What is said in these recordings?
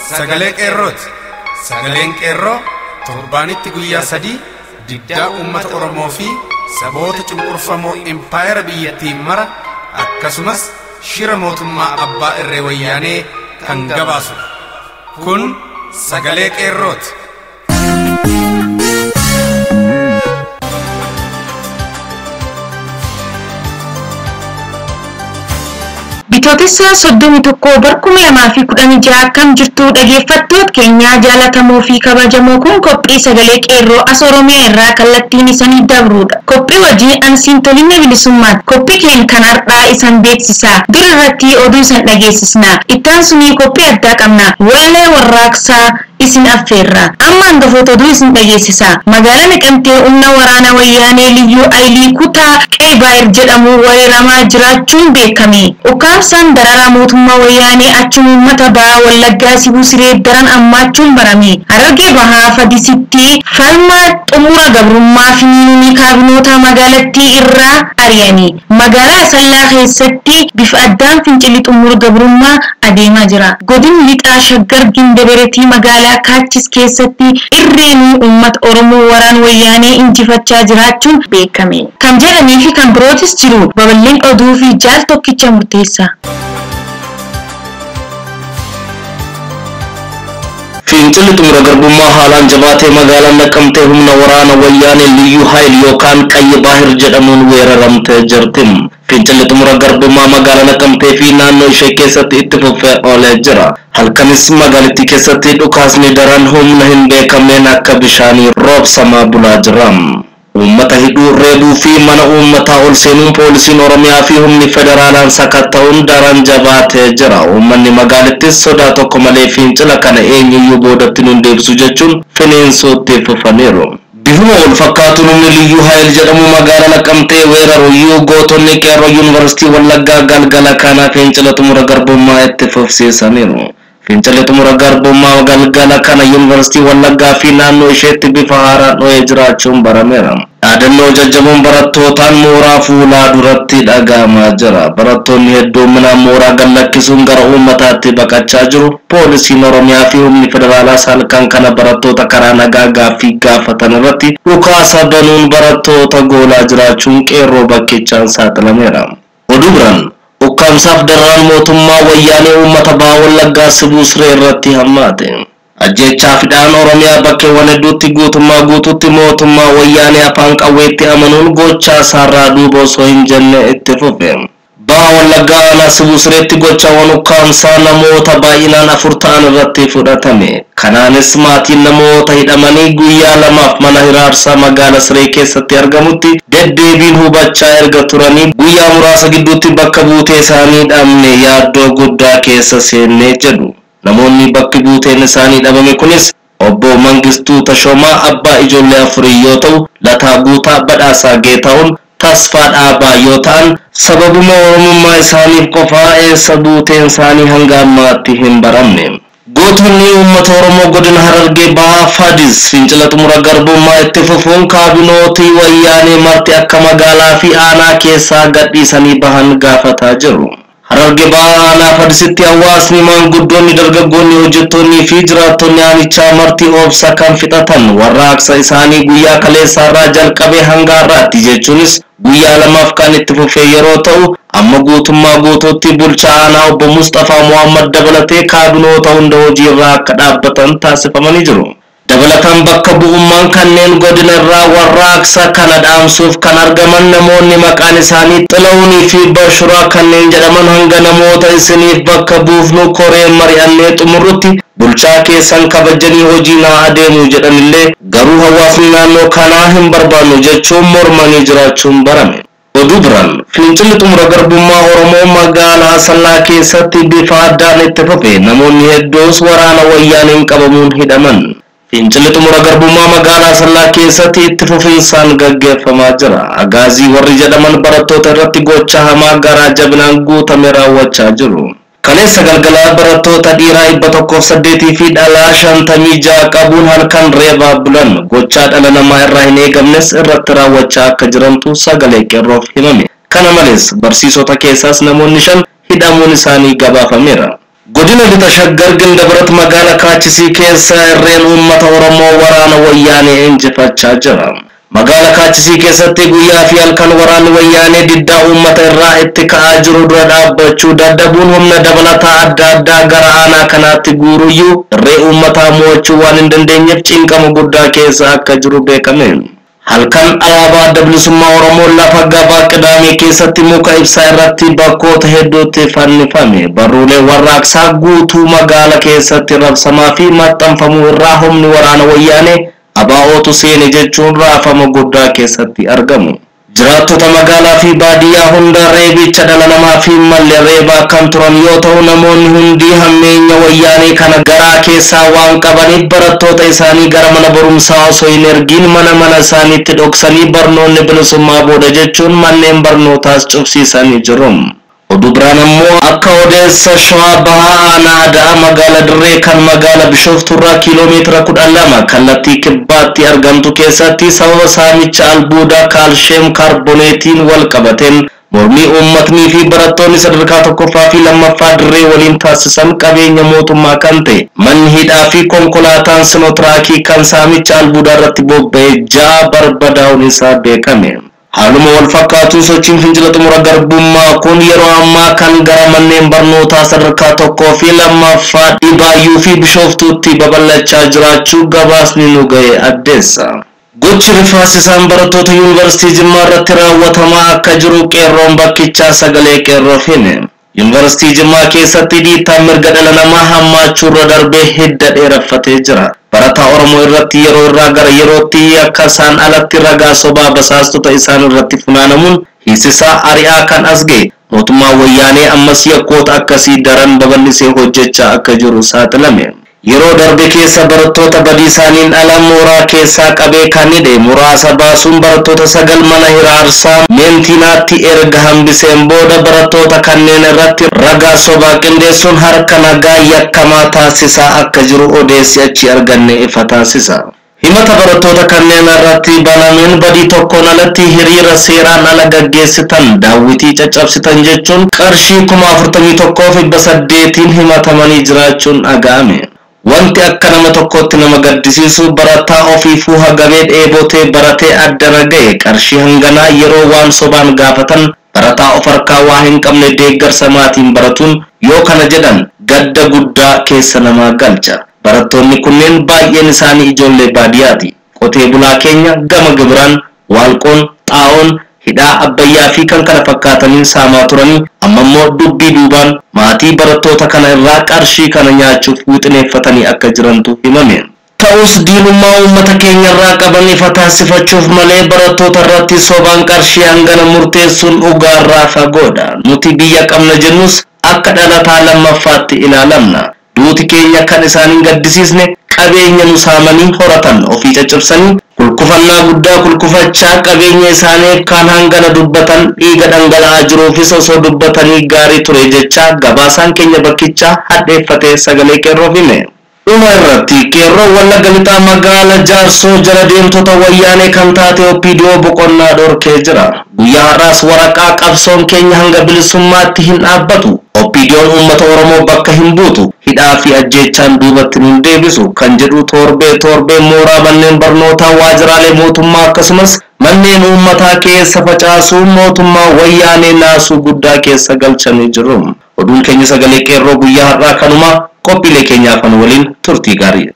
sagalee qeerrooti. Sagaleen qeerroo torbaanitti guyyaa 3 diddaa uummata Oromoo fi saboota cunqurfamoo impaayera biyyattii mara akkasumas shira mootummaa abbaa irree wayyaanee kan gabaasudha. Kun sagalee qeerrooti. Bitootessa 31 barkuma 2016 akkam jirtu dhaggeeffattoota keenyaa jaalatamoo fi kabajamoo kun qophii sagalee qeerroo as Oromiyaa irraa kallattiin isanii dabrudha. Qophii wajjin ansiin tolinna bilisummaati. Qophii keenya kan har'aa isan beeksisa. Dura irratti oduu isan dhageessisna. Ittaan sunii qophii addaa qabna. Wallee warraaqsaa isin affeerra. Amma hangafoota oduu isin dhageessisa. Magaalaa Naqamtee humna waraana wayyaanee Liyyuu Ayilii kutaa Qeebaayir jedhamu weeraramaa jiraachuun beekame. Ukkaamsaan dararaa mootummaa wayyaanee achuma uummata bahaa Wallaggaa Sibuu Siree daran ammaachuun barame. Harargee bahaa Fadisitti falma xumura gabrummaa finiinii kaabinoota magaalattii irraa ari'ani. Magaalaa Asallaa keessatti bifa addaan fincilli xumura gabrummaa adeemaa jira. Godin lixaa Shaggar Gindaberetii magaalaa Kaachis keessatti irreenuu uummata Oromoo waraan wayyaanee injifachaa jiraachuun beekame. Kan jedhanii fi kan birootis jiru babal'een oduu fi jaal tokkicha murteessa. Fincilli xumura garbummaa haalaan jabaatee magaalaan Naqamtee humna waraana wayyaanee Liyyuu Haayil yookaan Qayyi Baahir jedhamuun weeraramtee jirti. Fincilli xumura garbummaa magaalaa Naqamtee fi naannoo ishee keessatti itti fufee oolee jira. Halkanis magaalittii keessatti dhukaasni daran humna hin beekamneen akka bishaanii roobsamaa bulaa jira. Uummata hidhuu, reebuu fi mana uummataa ol seenuun poolisiin Oromiyaa fi humni federaalaan sakatta'uun daran jabaatee jira. Uummanni magaalittis sodaa tokko malee fincila kana eenyuyyuu boodatti nun deebisu jechuun fineensuutti fufaniiru. Bifuma wal fakkaatuun humni Liyyuu Haayil jedhamu magaalaa Naqamtee weeraru iyyuu gootonni qeerroo yuunivarsiitii Wallaggaa galgala kana fincila xumura garbummaa itti fufsiisaniiru. Fincilli xumura garbummaa galgala kana yuunivarsiitii Wallaggaa fi naannoo isheetti bifa haaraan dho'ee jiraachuun barameera. Dhaadannoo jajjaboon barattootaan mooraa fuulaa duratti dhaga'amaa jira. Barattoonni hedduminaan mooraa gallakkisuun gara uummataatti baqachaa jiru. Poolisiin Oromiyaa fi humni federaalaas halkan kana barattoota karaa nagaa gaaffii gaafatan irratti dhukaasa banuun barattoota goolaa jiraachuun qeerroo bakkichaan saaxilameera. Oduu biraan ukkaamsaaf dararaan mootummaa wayyaanee uummata bahaa Wallaggaa Sibuu Siree irratti hammaate. Ajjeechaa fidhaan Oromiyaa bakkeewwan hedduutti guutummaa guutuutti mootummaa wayyaanee afaan qawweetti amanuun gochaa isaarraa duuba osoo hin jenne itti fufe. Bahaa Wallaggaa aanaa Sibuu Sireetti gochaawwan ukkaamsaa namoota baay'inaan 4 ta'an irratti fudhatame. Kanaanis maatiin namoota hidhamanii guyyaa 2 mana hiraarsaa magaalaa Siree keessatti argamutti deddeebiin hubachaa erga turanii guyyaa muraasa gidduutti bakka buutee isaanii dhabne yaaddoo guddaa keessa seennee jedhu. Namoonni bakki buuteen isaanii dhabame kunis obbo Mangistuu Tashoomaa abbaa ijoollee 4 yoo ta'u, Lataa Guutaa Badhaasaa Geetahuun Tasfaa Dhaabaa yoo ta'an sababuma Oromummaa isaaniif qofaa eessa buuteen isaanii hanga ammaatti hin baramne. Gootonni uummata Oromoo godina Harargee Bahaa Fadis fincila xumura garbummaa itti fufuun kaabinootii wayyaanee marti akka magaalaa fi aanaa keessaa gadhiisanii bahan gaafataa jiru. Harargee Bahaa aanaa Fadisitti hawaasni maanguddoonni, dargaggoonni, hojjettoonni fi jiraattonni aanichaa marti obsa kan fixatan warraaqsa isaanii guyyaa kaleessaarraa jalqabee hanga har'aatti jechuunis guyyaa 2 kan itti fufee yeroo ta'u amma guutummaa guutuutti bulchaa aanaa obbo Mustafaa Muhammad dabalatee kaabinoota hunda hojiirraa akka dhaabbatan taasifamanii jiru. Dabalataan bakka bu'ummaan kanneen godina irraa warraaqsa kana dhaamsuuf kan argaman namoonni maqaan isaanii Xilawunii fi Bashuraa kanneen jedhaman hanga namoota isiniif bakka buufnu koree mari'annee xumurrutti bulchaa keessan kabajanii hojii naa adeemu jedhanillee garuu hawaasni naannoo kanaa hin barbaannu jechuun mormanii jiraachuun barame. Oduu biraan fincilli xumura garbummaa Oromoo magaalaa Asallaa keessatti bifa addaan itti fufe namoonni hedduus waraana wayyaaniin qabamuun hidhaman. Fincilli xumura garbummaa magaalaa Asallaa keessatti itti fufinsaan gaggeeffamaa jira. Agaazii warri jedhaman barattoota irratti gocha hamaa garaa jabinaan guutame raawwachaa jiru. Kaleessa galgalaa barattoota dhiiraa 108 fi dhalaa 56 qabuun halkan reebaa bulan gochaa dhala namaa irraa hin eegamnes irratti raawwachaa akka jirantu sagalee qeerroof himame. Kana malees barsiisota keessaas namoonni 5 hidhamuun isaanii gabaafameera. Godina Lixa Shaggar Gindabarat magaalaa Kaachisii keessa irreen uummata Oromoo waraana wayyaanee injifachaa jira. Magaalaa Kaachisii keessatti guyyaa fi halkan waraanni wayyaanee diddaa uummata irraa itti ka'aa jiru dura dhaabbachuu dadhabuun humna dabalataa adda addaa gara aanaa kanaatti guuruyyuu irree uummataa mo'achuu waan hin dandeenyeef cinqama guddaa keessa akka jiru beekame. Halkan alaabaa Adda Bilisummaa Oromoo lafa gabaa Qidaamee keessatti muka ibsaa irratti bakkoota hedduutti fannifame. Barruulee warraaqsaa guutuu magaala keessatti rabsamaa fi maxxanfamuu irraa humni waraana wayyaanee abaa'ootu seene jechuun raafama guddaa keessatti argamu. Jiraattota magaalaa fi baadiyyaa hunda reebicha dhala namaa fi malle reebaa kan turan yoo ta'u namoonni hundi hammeenya wayyaanee kana garaa keessaa waan qabaniif barattoota isaanii gara mana barumsaa osoo hin ergiin mana mana isaaniitti dhoksanii barnoonni bilisummaa booda jechuun manneen barnootaas cufsiisanii jiru. Oduu biraan ammoo akka odeessa Shawaa Bahaa aanaa Ada'aa magaalaa Dirree kan magaalaa Bishooftuurraa kiiloomeetira 12 kallattii kibbaatti argamtu keessatti sababa saamicha albuudaa kaalsheem kaarboneetiin wal qabateen mormii uummatnii fi barattoonni sadarkaa tokkoffaa fi lammaffaa Dirree waliin taasisan qabeenya mootummaa kan ta'e manni hidhaa fi konkolaataan sinotiraakii kan saamicha albuudaa irratti bobba'e 6 barbadaa'uun isaa beekame. Haaluma wal fakkaatuun sochiin fincila xumura garbummaa kun yeroo ammaa kan gara manneen barnootaa sadarkaa tokkoo fi lammaffaa Dhibaayyuu fi Bishooftuutti babal'achaa jiraachuu gabaasni nu ga'e addeessa. Gochi rifaasisaan barattoota yuunivarsiitii Jimmaa irratti raawwatamaa akka jiru qeerroon bakkichaa sagalee qeerroof hime. Yuunivarsiitii Jimmaa keessatti dhiittaan mirga dhala namaa hammaachuurra darbee hidda dheereffatee jira. Barataa Oromoo irratti yeroo irraa gara yerootti akka isaan alatti ragaa sobaa basaastota isaan irratti funaanamuun hiisisaa ari'aa kan as ga'e mootummaan wayyaanee ammas yakkoota akkasii daran babal'isee hojjechaa akka jiru saaxilame. Yeroo darbe keessa barattoota badii isaaniin ala mooraa keessaa qabee kan hidhe muraasa baasuun barattoota 9 mana hiraarsaa meentiinaatti erga hambiseen booda barattoota kanneen irratti ragaa sobaa qindeessuun harka nagaa yakkamaa taasisaa akka jiru odeessi achi arganne ifa taasisa. Himata barattoota kanneen irratti banameen badii tokkoon alatti hiriira seeraan ala gaggeessitan daawwitii caccabsitan jechuun qarshii 41,800 himatamanii jiraachuun dhaga'ame. Wanti akka nama tokkotti nama gaddisiisu barataa ofiifuu hagamee dheebotee baratee addana ga'e qarshii hanganaa yeroo waan sobaan gaafatan barataa of harkaa waa hin qabne deeggarsa maatiin baratuun yoo kana jedhan gadda guddaa keessa namaa galcha. Barattoonni kunneen baay'een isaanii ijoollee baadiyyaati. Qotee bulaa keenya gama gibiraan, waalqoon, xaa'oon, hidhaa abbayyaa fi kan kana fakkaataniin saamaa turanii amma immoo dubbii duubaan maatii barattoota kana irraa qarshii kana nyaachuuf wixineeffatanii akka jirantu himame. Ta'us diinummaa uummata keenya irraa qaban ifa taasifachuuf malee barattoota irratti sobaan qarshii hangana murteessuun dhugaarraa fagoodha. Nuti biyya qabna jennus akka dhalataa lammaffaatti ilaalamna. Duuti keenya kan isaan hin gaddisiisne qabeenya nu saamanii horatan ofii caccabsanii kulkufannaa guddaa kulkufachaa qabeenya isaanii kan hangana dubbatan dhiiga dhangala'aa jiruufis osoo dubbatanii gaarii ture jechaa gabaasaan keenya bakkichaa hadheeffatee sagalee qeerroof hime. Dhuma irratti qeerroo Wallagga Lixaa magaala Jaarsoo jala deemtota wayyaanee kan taate OPDO boqonnaa dhorkee jira. Guyyaa har'aas waraqaa qabsoon keenya hanga bilisummaatti hin dhaabbatu. OPDO'n uummata Oromoo bakka hin buutu. Hidhaa fi ajjeechaan duubatti nun deebisu kan jedhu torbee torbee mooraa manneen barnootaa waajjiraalee mootummaa akkasumas manneen uummataa keessa facaasuun mootummaa wayyaanee naasuu guddaa keessa galchanii jiru. Oduun keenya sagalee qeerroo guyyaa har'aa kanuma qophiilee keenyaaf waliin turtii gaarii.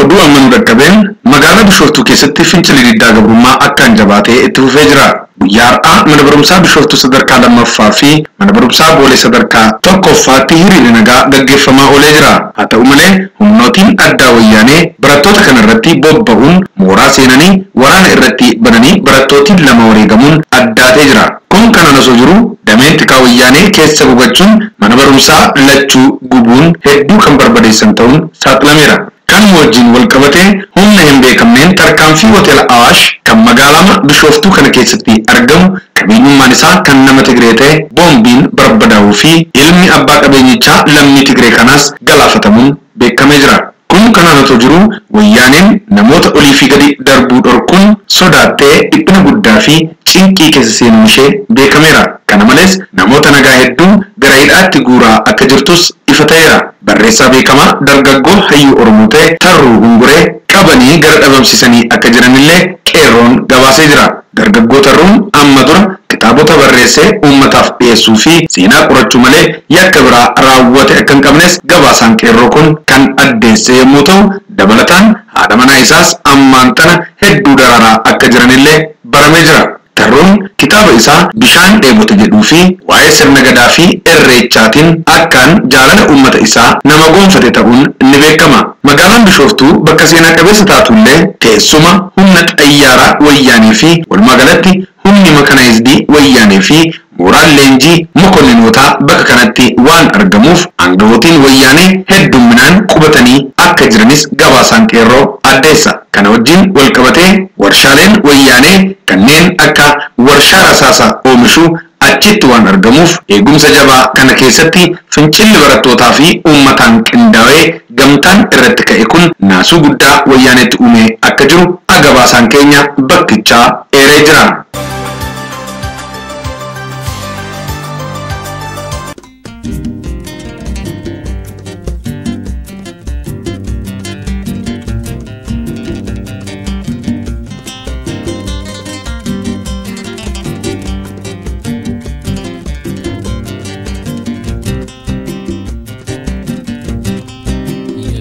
Oduu amma nu dhaqqabeen magaalaa Bishooftuu keessatti fincilli diddaa gabrummaa akkaan jabaatee itti fufee jira. Guyyaa har'aa mana barumsaa Bishooftuu sadarkaa lammaffaa fi mana barumsaa Boolee sadarkaa tokkoffaatti hiriirri nagaa gaggeeffamaa oolee jira. Haa ta'u malee humnootiin addaa wayyaanee barattoota kanarratti bobba'uun mooraa seenanii waraana irratti bananii barattootiin 2 wareegamuun addaatee jira. Kun kanaan osoo jiru dameen tikaa wayyaanee keessa gugachuun mana barumsaa lachuu gubuun hedduu kan barbadeessan ta'uun saaxilameera. Kan wajjin wal qabatee humna hin beekamneen tarkaanfii hoteela Awaash kan magaalaa Bishooftuu kana keessatti argamu qabeenyummaan isaa kan nama Tigree ta'e boombiin barbadaa'uu fi ilmi abbaa qabeenyichaa lammii Tigree kanaas galaafatamuun beekamee jira. Kun Kun kanaan otoo jiruu wayyaaneen namoota olii fi gadi darbuu dhorkuun sodaattee dhiphina guddaa fi cinqii keessa seenuun ishee beekameera. Kana malees namoota nagaa hedduu gara hidhaatti guuraa akka jirtus ifa ta'eera. Barreessaa beekamaa dargaggoo hayyuu Oromoo ta'e Tarruu Gunguree qabanii gara dhabamsiisanii akka jiranillee qeerroon gabaasee jira. Dargaggoo Tarruun amma dura kitaabota barreessee uummataaf dhiyeessuu fi seenaa qorachuu malee yakka biraa raawwate akka hin qabnes gabaasaan qeerroo kun kan addeesse yommuu ta'u, dabalataan haadha manaa isaas ammaan tana hedduu dararaa akka jiranillee baramee jira. Tarruun kitaaba isaa bishaan dheebote jedhuu fi waa'ee sirna gadaa fi irreechaatiin akkaan jaalala uummata isaa nama goonfate ta'uun ni beekama. Magaalaan Bishooftuu bakka seenaa qabeessa taatullee teessuma humna xayyaaraa wayyaanii fi walumaa galatti humni makanaayizidii wayyaanii fi mooraan leenjii mokonninootaa bakka kanatti waan argamuuf aangawootiin wayyaanee heddumminaan qubatanii akka jiranis gabaasaan qeerroo addeessa. Kana wajjin walqabatee warshaaleen wayyaanee kanneen akka warshaa rasaasaa oomishuu achitti waan argamuuf eegumsa jabaa kana keessatti fincilli barattootaa fi uummataan qindaa'ee gamtaan irratti ka'e kun naasuu guddaa wayyaanetti uumee akka jiru gabaasaan keenya bakkichaa eeree jira.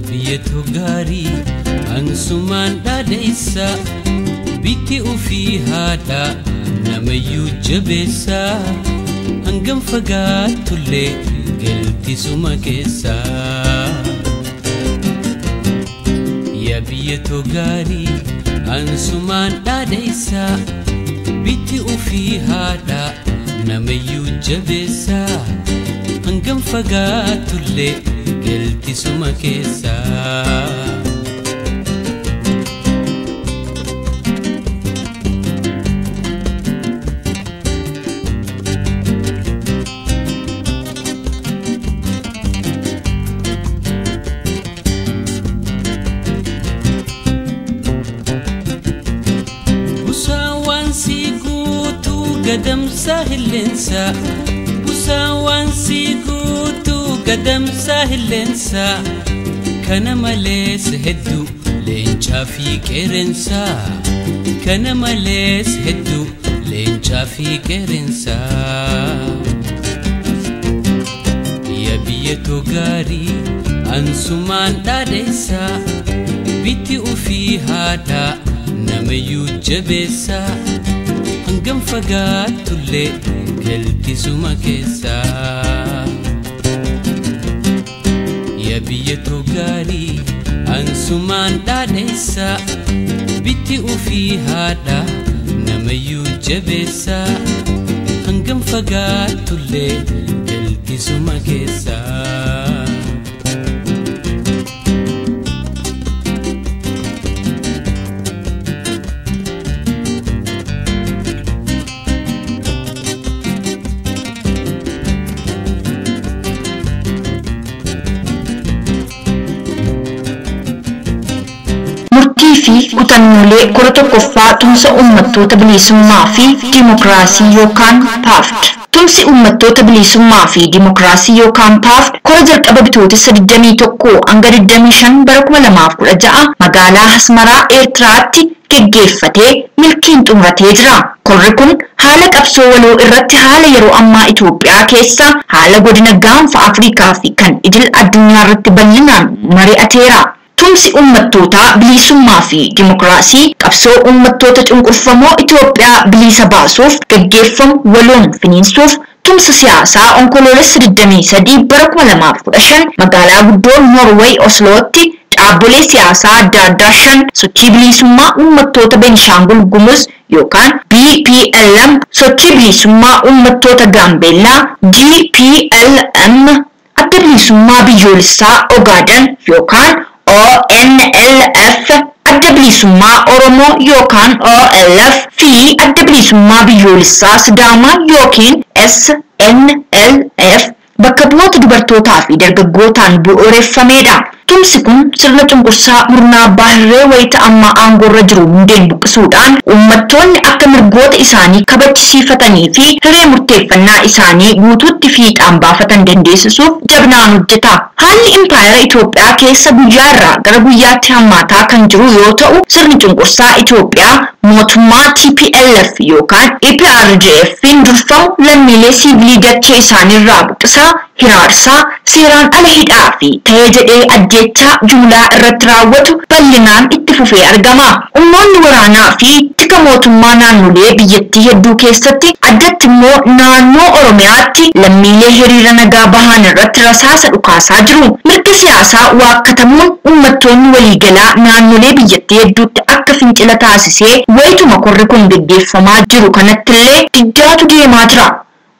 Biyyattuu gaarii ansumaan dhaadheessa bitti ofii haadha namayyuu jabeessa hangam fagaattullee galtisuma keessa. Yaa biyyattuu gaarii ansumaan dhaadheessa bitti ofii haadha namayyuu jabeessa hangam fagaattullee galtisuma keessa. Busaan si guutuu gadamsa hilleensa. Busaan si guutuu gadamsa hilleensa. Kana malees hedduu leencaa fi qeerransa. Kana malees hedduu leencaa fi qeerransa. Yaa biyyattuu gaarii ansumaan dhaadheessa bitti ofii haadha namayyuu jabeessa hangam fagaattullee galtisuma keessa. Yaa biyyattuu gaarii ansumaan dhaadheessa bitti ofii haadha namayyuu jabeessa hangam fagaattullee galtisuma keessa. Murtii fi kutannoolee kora tokkoffaa tumsa uummattoota bilisummaa fi dimokiraasii yookaan PAFD. Tumsi uummattoota bilisummaa fi dimokiraasii yookaan PAFD kora jalqaba bitootessa 21 hanga 25 bara 2016 magaalaa Asmaraa Eertiraatti geggeeffatee milkiin xumuratee jira. Korri kun haala qabsoo waloo irratti haala yeroo ammaa Itoophiyaa keessa haala godina gaanfa Afrikaa fi kan idil addunyaa irratti bal'inaan mari'ateera. Tumsi uummattootaa bilisummaa fi dimokiraasii qabsoo uummattoota cunqurfamoo Itoophiyaa bilisa baasuuf gaggeeffamu waloon finiinsuuf tumsa siyaasaa onkoloolessa 23 bara 2015 magaalaa guddoo Noorweey Oslootti dhaabbolee siyaasaa adda addaa shan sochii bilisummaa uummattoota Beenishaangul Gumuz yookaan BPLM, sochii bilisummaa uummattoota Gaambeellaa GPLM, adda bilisummaa biyyoolessaa Ogaaden yookaan ONLF, adda bilisummaa Oromoo yookaan OLF fi adda bilisummaa biyyoolessaa Sidaamaa yookiin SNLF bakka bu'oota dubartootaa fi dargaggootaan bu'uureffamedha. Tumsi kun sirna cunqursaa murnaa abbaa hirree wayita ammaa aangoorra jiru hundeen buqqisuudhaan uummattoonni akka mirgoota isaanii kabachisiifatanii fi hiree murteeffannaa isaanii guutuutti fiixaan baafatan dandeessisuuf jabinaan hojjeta. Haalli impaayera Itoophiyaa keessa guyyaa irraa gara guyyaatti hammaataa kan jiru yoo ta'u, sirni cunqursaa Itoophiyaa mootummaa TPLF yookaan EPRDF'n durfamu lammiilee siivilii dachee isaaniirraa buqqisaa, hiraarsaa, seeraan ala hidhaa fi ta'ee jedhee ajjeechaa jumlaa irratti raawwatu bal'inaan itti fufee argama. Humnoonni waraanaa fi tika mootummaa naannolee biyyattii hedduu keessatti, addatti immoo naannoo Oromiyaatti, lammiilee hiriira nagaa bahan irratti rasaasa dhukaasaa jiru. Mirga siyaasaa waakkatamuun uummattoonni waliigalaa naannolee biyyattii hedduutti akka fincila taasisee wayituma korri kun gaggeeffamaa jiru kanattillee diddaatu deemaa jira.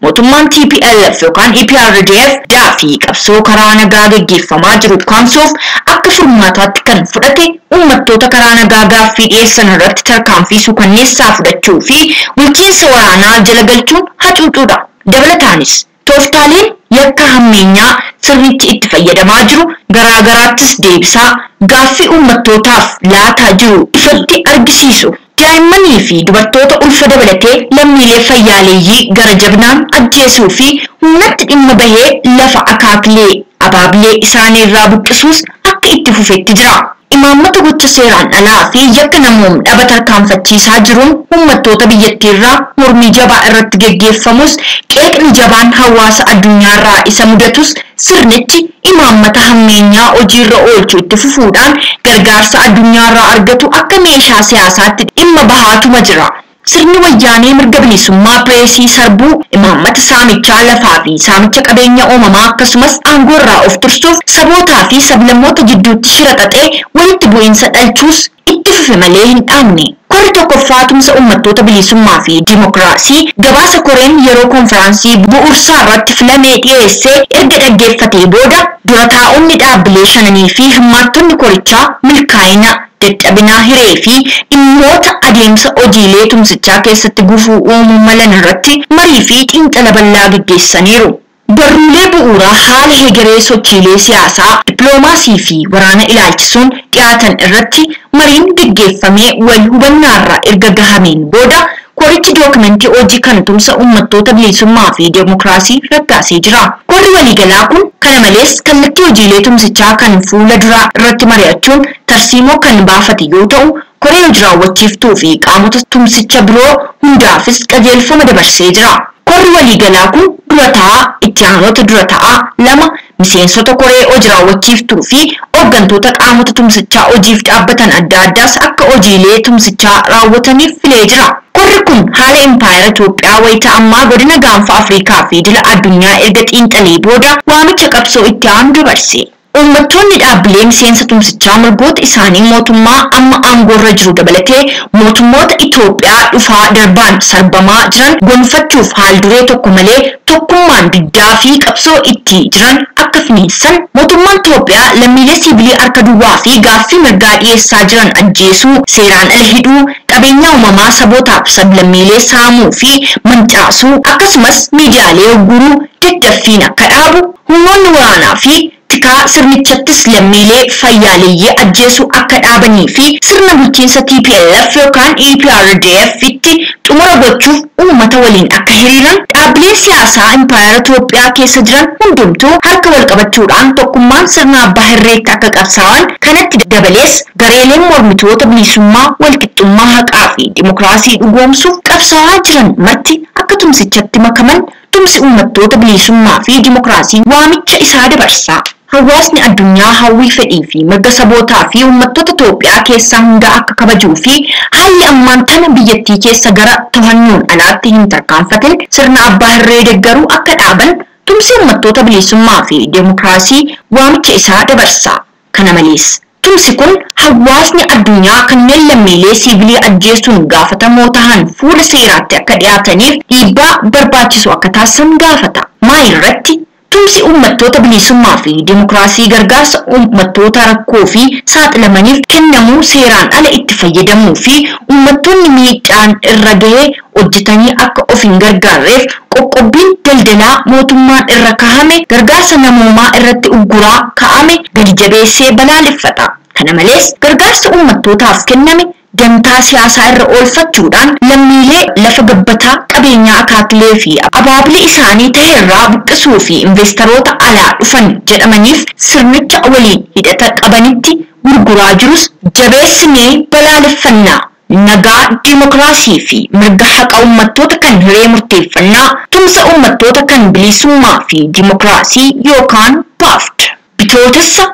Mootummaan TPLF yookaan EPRDF daafii qabsoo karaa nagaa gaggeeffamaa jiru kaamsuuf akka furmaataatti kan fudhate uummattoota karaa nagaa gaaffii dhiyeessan irratti tarkaanfii suukanneessaa fudhachuu fi bulchiinsa waraanaa jala galchuun hacuucuudha. Dabalataanis tooftaaleen yakka hammeenyaa sirnichi itti fayyadamaa jiru garaagaraattis deebisaa gaaffii uummattootaaf laataa jiru ifatti argisiisu. Daa'immanii fi dubartoota ulfa dabalatee lammiilee fayyaaleeyyii gara jabinaan ajjeesuu fi humnatti dhimma bahee lafa akaakilee abaabilee isaanii irraa buqqisuus akka itti fufetti jira. Imaammata gocha seeraan alaa fi yakka namoom dhaba tarkaanfachiisaa jiruun uummattoota biyyattiirraa mormii jabaa irratti geggeeffamus, qeeqni jabaan hawaasa addunyaarraa isa mudatus, sirnichi imaammata hammeenyaa hojiirra oolchu itti fufuudhaan gargaarsa addunyaarraa argatu akka meeshaa siyaasaatti dhimma bahaatuma jira. Sirni wayyaanee mirga bilisummaa pireesii sarbuu, imaammata saamichaa lafaa fi saamicha qabeenya uumamaa, akkasumas aangoo irraa of tursuuf sabootaa fi sablammoota jidduutti shira xaxee walitti bu'iinsa dhalchuus itti fufe malee hin dhaabne. Korri tokkoffaa tumsa uummattoota bilisummaa fi dimokiraasii gabaasa koreen yeroo konfiraansii bu'uursaa irratti filamee dhiyeessee erga dhaggeeffatee booda, dura taa'onni dhaabbilee shananii fi hirmaattonni korichaa milkaa'ina, dadhabinaa, hiree fi dhimmoota adeemsa hojiilee tumsichaa keessatti gufuu uumuu malan irratti marii fi xiinxala bal'aa gaggeessaniiru. Barruulee bu'uuraa haala hegeree sochiilee siyaasaa, dippiloomaasii fi waraana ilaalchisuun dhiyaatan irratti mariin gaggeeffamee wal hubannaarra erga gahameen booda, korichi dookimentii hojii kan tumsa uummattoota bilisummaa fi deemokiraasii raggaasee jira. Korri waliigalaa kun kana malees kallattii hojiilee tumsichaa kan fuula duraa irratti mari'achuun tarsiimoo kan baafate yoo ta'u, koree hojii raawwachiiftuu fi qaamota tumsicha biroo hundaafis qajeelfama dabarsee jira. Korri waliigalaa kun dura taa'aa, itti aanota dura taa'aa lama, miseensota koree hojii raawwachiiftuu fi hooggantoota qaamota tumsichaa hojiif dhaabbatan adda addaas akka hojiilee tumsichaa raawwataniif filee jira. Korri kun haala impaayera Itoophiyaa wayita ammaa godina gaanfa Afrikaa fi idila addunyaa erga xiinxalee booda waamicha qabsoo itti aanu dabarse. Uummattoonni dhaabbilee miseensa tumsichaa mirgoota isaanii mootummaa amma aangoorra jiru dabalatee mootummoota Itoophiyaa dhufaa darbaan sarbamaa jiran gonfachuuf haal duree tokko malee tokkummaan diddaa fi qabsoo itti jiran akka finiinsan, mootummaan Itoophiyaa lammiilee siivilii harka duwwaa fi gaaffii mirgaa dhiyeessaa jiran ajjeesuu, seeraan ala hidhuu, qabeenya uumamaa sabootaaf sablammiilee saamuu fi mancaasuu, akkasumas miidiyaalee guruu daddaffiin akka dhaabu, humnoonni waraanaa fi tikaa sirnichattis lammiilee fayyaaleeyyii ajjeesuu akka dhaabanii fi sirna bulchiinsa TPLF yookaan EPRDF itti xumura gochuuf uummata waliin akka hiriiran, dhaabbileen siyaasaa impaayera Itoophiyaa keessa jiran hundumtuu harka wal qabachuudhaan tokkummaan sirna abbaa hirreetti akka qabsaa'an, kanatti dabalees gareeleen mormitoota bilisummaa, walqixxummaa, haqaa fi dimokiraasii dhugoomsuuf qabsaa'aa jiran marti akka tumsichatti makaman tumsi uummattoota bilisummaa fi dimokiraasii waamicha isaa dabarsa. Hawaasni addunyaa hawwii, fedhii fi mirga sabootaa fi uummattoota Itoophiyaa keessaa hundaa akka kabajuu fi haalli ammaan tana biyyattii keessa gara to'annoon alaatti hin tarkaanfatin sirna abbaa hirree deeggaruu akka dhaaban tumsi uummattoota bilisummaa fi dimokiraasii waamicha isaa dabarsa. Kana malees tumsi kun hawaasni addunyaa kanneen lammiilee siivilii ajjeesuun gaafatamoo tahan fuula seeraatti akka dhiyaataniif dhiibbaa barbaachisu akka taasisan gaafata. Maa irratti Tumsi uummattoota bilisummaa fi dimokiraasii gargaarsa uummattoota rakkoo fi saaxilamaniif kennamuu seeraan ala itti fayyadamuu fi uummattoonni miidhaan irra gahee hojjetanii akka of hin gargaarreef qoqqobbiin daldalaa mootummaan irra kaahame gargaarsa namoomaa irratti ugguraa kaa'ame gadi jabeessee balaaleffata. Kana malees gargaarsa uummattootaaf kenname dantaa siyaasaa irra oolfachuudhaan lammiilee lafa gabbataa qabeenyaa akaakilee fi abaabilee isaanii ta'e irraa buqqisuu fi investoroota alaa dhufan jedhamaniif sirnicha waliin hidhata qabanitti gurguraa jirus jabeessinee balaaleffannaa. Nagaa dimokiraasii fi mirga haqa uummattoota kan hiree murteeffannaa tumsa uummattoota kan bilisummaa fi dimokiraasii yookaan PAFD. Bitootessa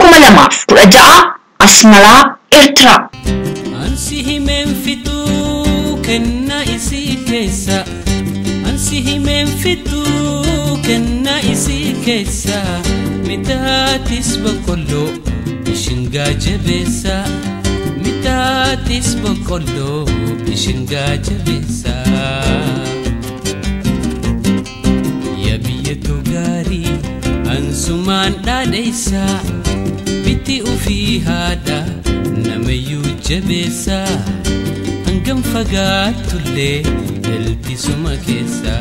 2016 Asmaraa, Eertiraa. Ansi himeen fixuu kenna isii keessa. Ansi himeen fixuu kenna isii keessa. Mitaatis boqqolloo bishingaa jabeessa. Mitaatis boqqolloo bishingaa jabeessa. Yaa biyyattuu gaarii ansumaan dhaadheessa. Bitti ufii haadha namayyuu jabeessa. Hangam fagaattullee galtisuma keessa.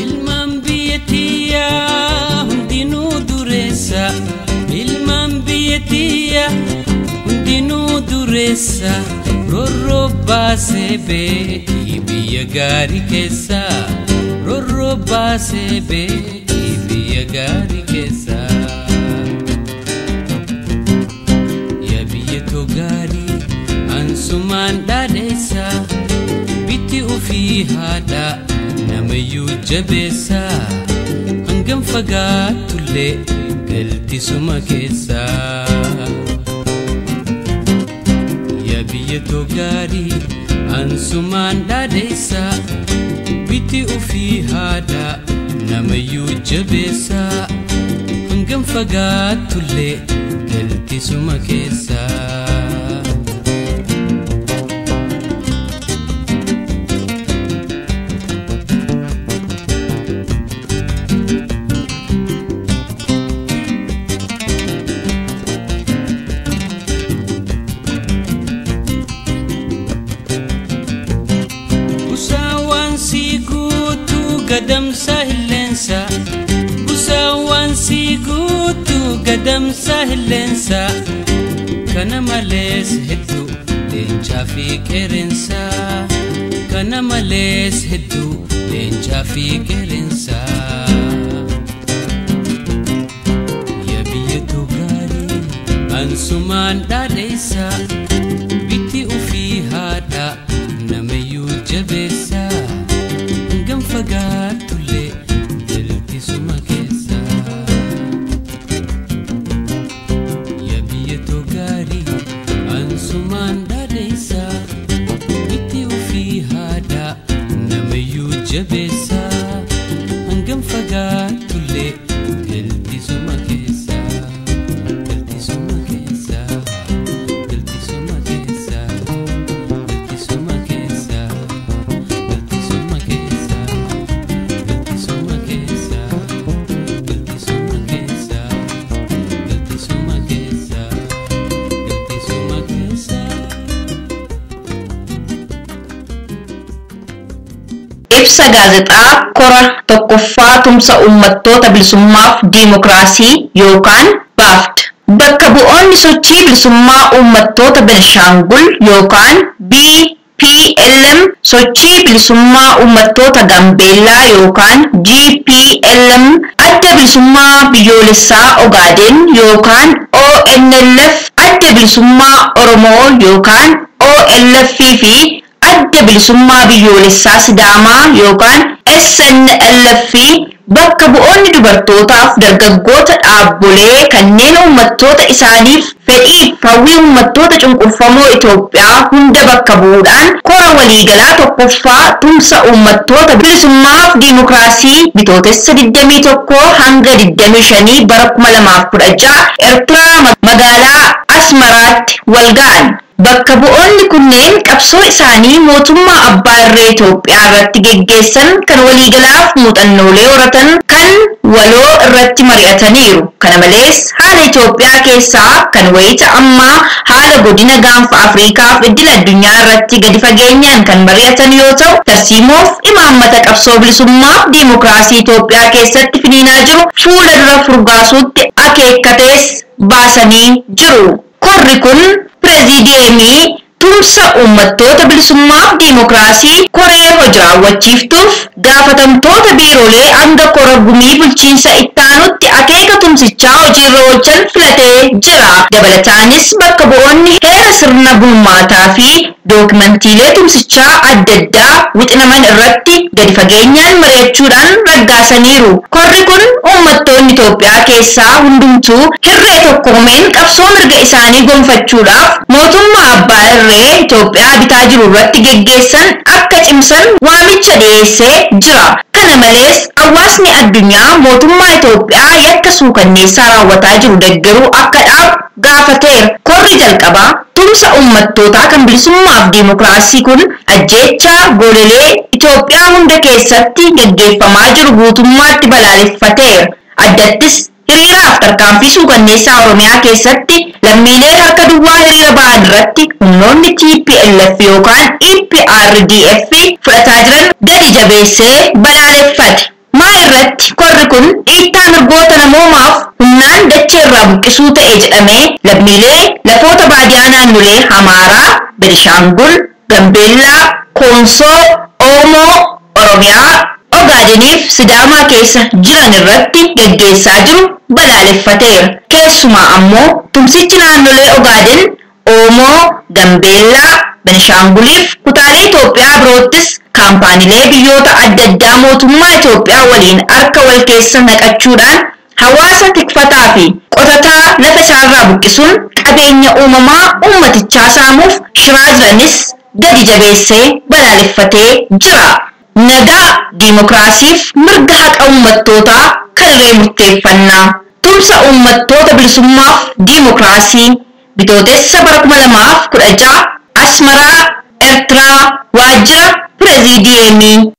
Ilmaan biyya tiyyaa hundinuu dureessa. Ilmaan biyya tiyyaa hundinuu dureessa. Roorroo baasee beeki biyya gaarii keessa. Roorroo baasee beeki biyya gaarii keessa. Yaa biyya too gaarii ansumaan dhaadheessa. Bitti ufii haadha namayyuu jabeessa. Hangam fagaattullee galtisuma keessa. Yaa biyya too gaarii ansumaan dhaadheessa. Bitti ufii haadha namayyuu jabeessa. Hangam fagaattullee galtisuma keessa. Busaawwan si guutuu gadamsa hilleensa. Busaawwan si guutuu gadamsa hilleensa. Kana malees hedduu leencaa fi qeerransa. Kana malees hedduu leencaa fi qeerransa. Yaa biyya too gaarii ansumaan dhaadheessa. Bitti ufii haadha namayyuu jabeessa. Hangam fagaattullee galtisuma keessa. Yaa biyya too gaarii ansumaan dhaadheessa. Bitti ufii haadha namayyuu jabeessa. Hangam fagaattullee galtisuma keessa. Galtisuma keessa. Galtisuma keessa. Galtisuma keessa. Galtisuma keessa. Galtisuma keessa. Galtisuma keessa. Galtisuma keessa. Galtisuma keessa. Ibsa gaazexaa kora tokkoffaa tumsa uummattoota bilisummaaf diimokiraasii yookaan BAFD. Bakka bu'oonni sochii bilisummaa uummattoota Benishaangul yookaan BPLM, sochii bilisummaa uummattoota Gambeellaa yookaan GPLM, adda bilisummaa biyyoolessaa Ogaadeen yookaan ONLF, adda bilisummaa Oromoo yookaan OLF fi Adda Bilisummaa Biyyoolessaa Sidaamaa yookaan SNLF bakka bu'oonni dubartootaaf dargaggoota dhaabbolee kanneen uummattoota isaaniif fedhiif hawwii uummattoota cunqurfamoo Itoophiyaa hunda bakka bu'uudhaan kora waliigalaa tokkoffaa tumsa uummattoota bilisummaaf diimokiraasii bitootessa 21 hanga 25 bara 2016 Eertiraa magaalaa Asmaraatti wal ga'an. Bakka bu'oonni kunneen qabsoo isaanii mootummaa abbaa irree Itoophiyaa irratti geggeessan kan waliigalaaf muuxannoolee horatan kan waloo irratti mari'ataniiru. Kana malees haala Itoophiyaa keessaa kan wayita ammaa haala godina gaanfa Afriikaaf idil addunyaa irratti gadi fageenyaan kan mari'atan yoo ta'u, tarsiimoof imaammata qabsoo bilisummaaf diimokiraasii Itoophiyaa keessatti finiinaa jiru fuula dura furgaasuutti akeekkatees baasanii jiru. Korri kun pireezideemii tumsa uummattoota bilisummaaf diimokiraasii koree hojii raawwachiiftuuf gaafatamtoota biiroolee hanga kora gumii bulchiinsa ittaanutti akeeka tumsichaa hojiirra oolchan filatee jira. Dabalataanis bakka bu'oonni heera sirna bulmaataa fi dookimantiilee tumsichaa adda addaa wixinaman irratti gadi fageenyaan mari'achuudhaan raggaasaniiru. Korri kun uummattoonni Itoophiyaa keessaa hundumtuu hirree tokkoomeen qabsoo mirga isaanii gonfachuudhaaf mootummaa abbaa irree Itoophiyaa bitaa jiru irratti geggeessan akka cimsan waamicha dhiyeessee jira. Kana malees hawaasni addunyaa mootummaa Itoophiyaa yakka suukanneessaa raawwataa jiru deeggaruu akka dhaabu gaafateera. Korri jalqabaa tumsa uummattootaa kan bilisummaaf diimokiraasii kun ajjeechaa golelee Itoophiyaa hunda keessatti geggeeffamaa jiru guutummaatti balaaleffateera. Addattis hiriiraaf tarkaanfii suukanneessaa Oromiyaa keessatti lammiilee harka duwwaa hiriira ba'an irratti humnoonni TPLF yookaan EPRDF fudhataa jiran gadi jabeessee balaaleffate. Maa irratti korri kun dhiittaa mirgoota namoomaaf humnaan dachee irraa buqqisuu ta'e jedhamee lammiilee lafoota baadiyaa naannolee Amaaraa, Benishaangul, Gambeellaa, Koonsoo, Oomoo, Oromiyaa, Ogaadeniif Sidaamaa keessa jiran irratti geggeessaa jiru balaaleffateera. Keessumaa ammoo tumsichi naannolee Ogaaden, Oomoo, Gambeellaa, Benishaanguliif kutaalee Itoophiyaa biroottis kaampaaniilee biyyoota adda addaa mootummaa Itoophiyaa waliin harka wal keessa naqachuudhaan hawaasa tikfataa fi qotataa lafa isaarraa buqqisuun qabeenya uumamaa uummatichaa saamuuf shiraa jiranis gadi jabeessee balaaleffatee jira. Nagaa diimokiraasiif mirga haqa uummattootaa kan irree murteeffannaa. Tumsa uummattoota bilisummaaf diimokiraasii bitootessa bara 2016 Asmaraa, Eertiraa, waajjira pireezidiyeemii.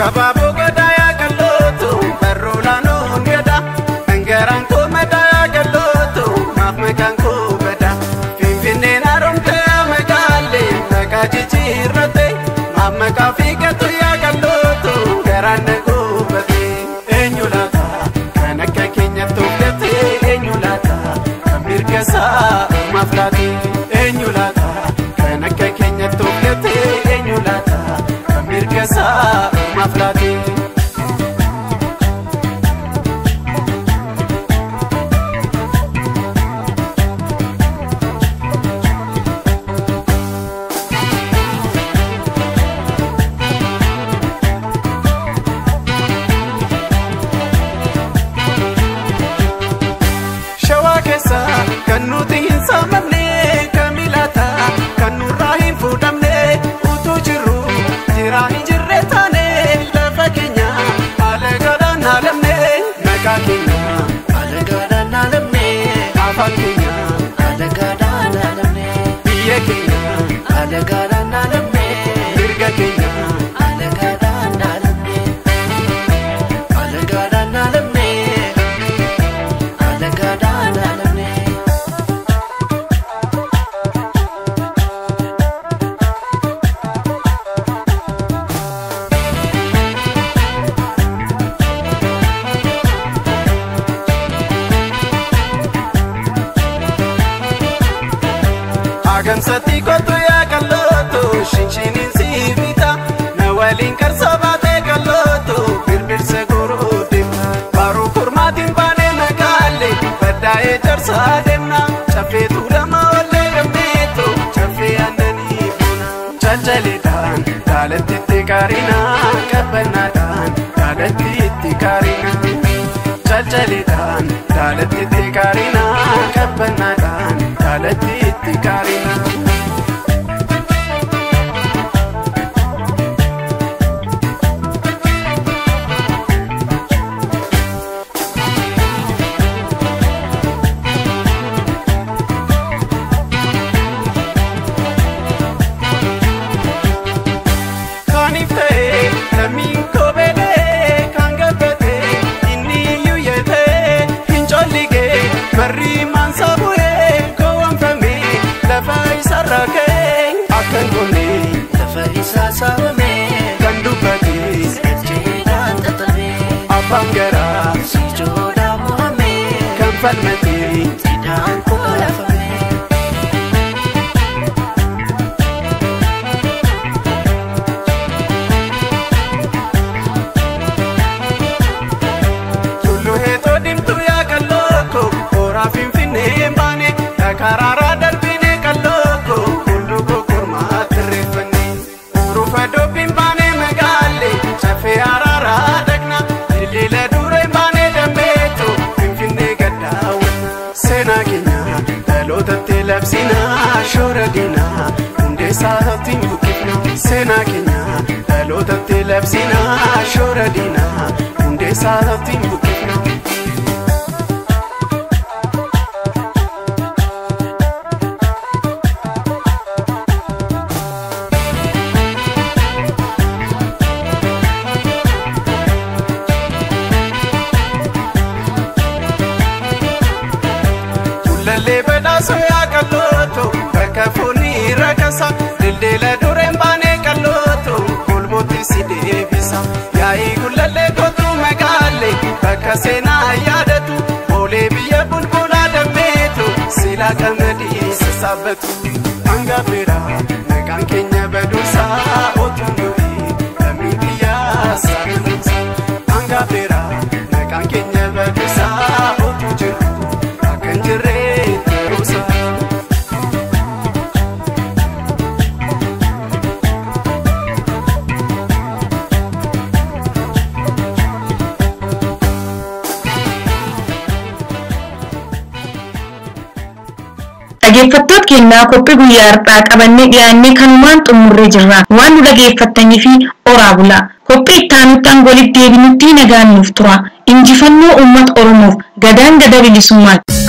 Abaaboo gadaa yaa qal'ootu barruu laanoon gada dhangaraan koo madaa yaa qal'ootu maaf maqaan koo bada finfinneen haaromte yaa magaalee maqaa jijjiirrate maaf maqaa fiigatu yaa qal'ootu garaan na guubate eenyu laata kan akka keenyatti uffatee eenyu laata kan mirga isaa maaf laate eenyu laata kan akka keenyatti uffatee eenyu laata kan mirga isaa maaf laate. Shawaa keessa kan nuti hin saamamne kamilaata kan nurraa hin fuudhamne utuu jirru jiraa hin jirre taane lafa keenya haala gaadhaan haalamne maqaa keenya haala gaadhaan haalamne afaan keenya haala gaadhaan haalamne biyya keenya haala gaadhaan haalamne mirga keenya haala gaadhaan haalamne haala gaadhaan haalamne. Agamsatti kottu yaa qal'ootu shinshiniin si bita na waliin qarsoo baatee qal'ootu birbirsa guruu deemna. Baruu kurmaatiin baanee magaalle baddaa'ee jarsaa deemna. Caffeetu lama ollee gammeetu caffee aannanii buna. Caccaleedhaan daalatti itti kaarina qabbannaadhaan daalatti itti kaarina. Caccaleedhaan daalatti itti kaarina qabbannaadhaan daalatti itti kaarina. Kaaniif ta'ee lammiin kobeelee kan gabbatee inni iyyuu yeetee hin colligee barri maansa bu'ee gowwoomfamee lafa isarra ka'ee akka hin goone Lafa isaa saamame kan dubbatee jechuudhaan xaxame abbaan garaa sichoodhaan mo'ame kan falmatee hidhaan kolafame. Tulluu heetoo diimtuu yaa qallooko horaa finfinnee hin baane karaaraa darbine qallooko hulluuqoo kormaa tirreeffanne. Rufa dubbiin baane magaalle caffee araaraa dhaqna dildila dura hin baane dammeetu finfinnee gaddaawwanna. Seenaa keenya dhalootatti labsina shoora diinaa hundee isaatti buqqifna. Seenaa keenya dhalootatti labsina shoora diinaa hundee isaatti buqqifna. Kullallee badhaasoo yaa qal'ooto bakka foonii rakasa dildila dureen baanee qal'ooto golbootti si deebisa. Yaa'ii kullallee kootu magaalle bakka seenaa yaadatu boolee biyya bulbulaa dammeetu silaa qamadii sassaabatu. Hanga biraa maqaan keenya baduusaa otuu durii lammiin biyyaa saaxiluusa. Hanga biraa maqaan keenya baduusaa otuu jiru akka hin jirre ta'uusaa. Dhaggeeffattoota keenyaa qophii guyyaa har'aa qabannee dhiyaannee kanumaan xumurree jirra. Waan nu dhaggeeffattanii fi oraa bulaa. Qophii itti aanutti hanga walitti deebinutti nagaan nuuf tura. Injifannoo uummata Oromoof gadaan gada bilisummaati.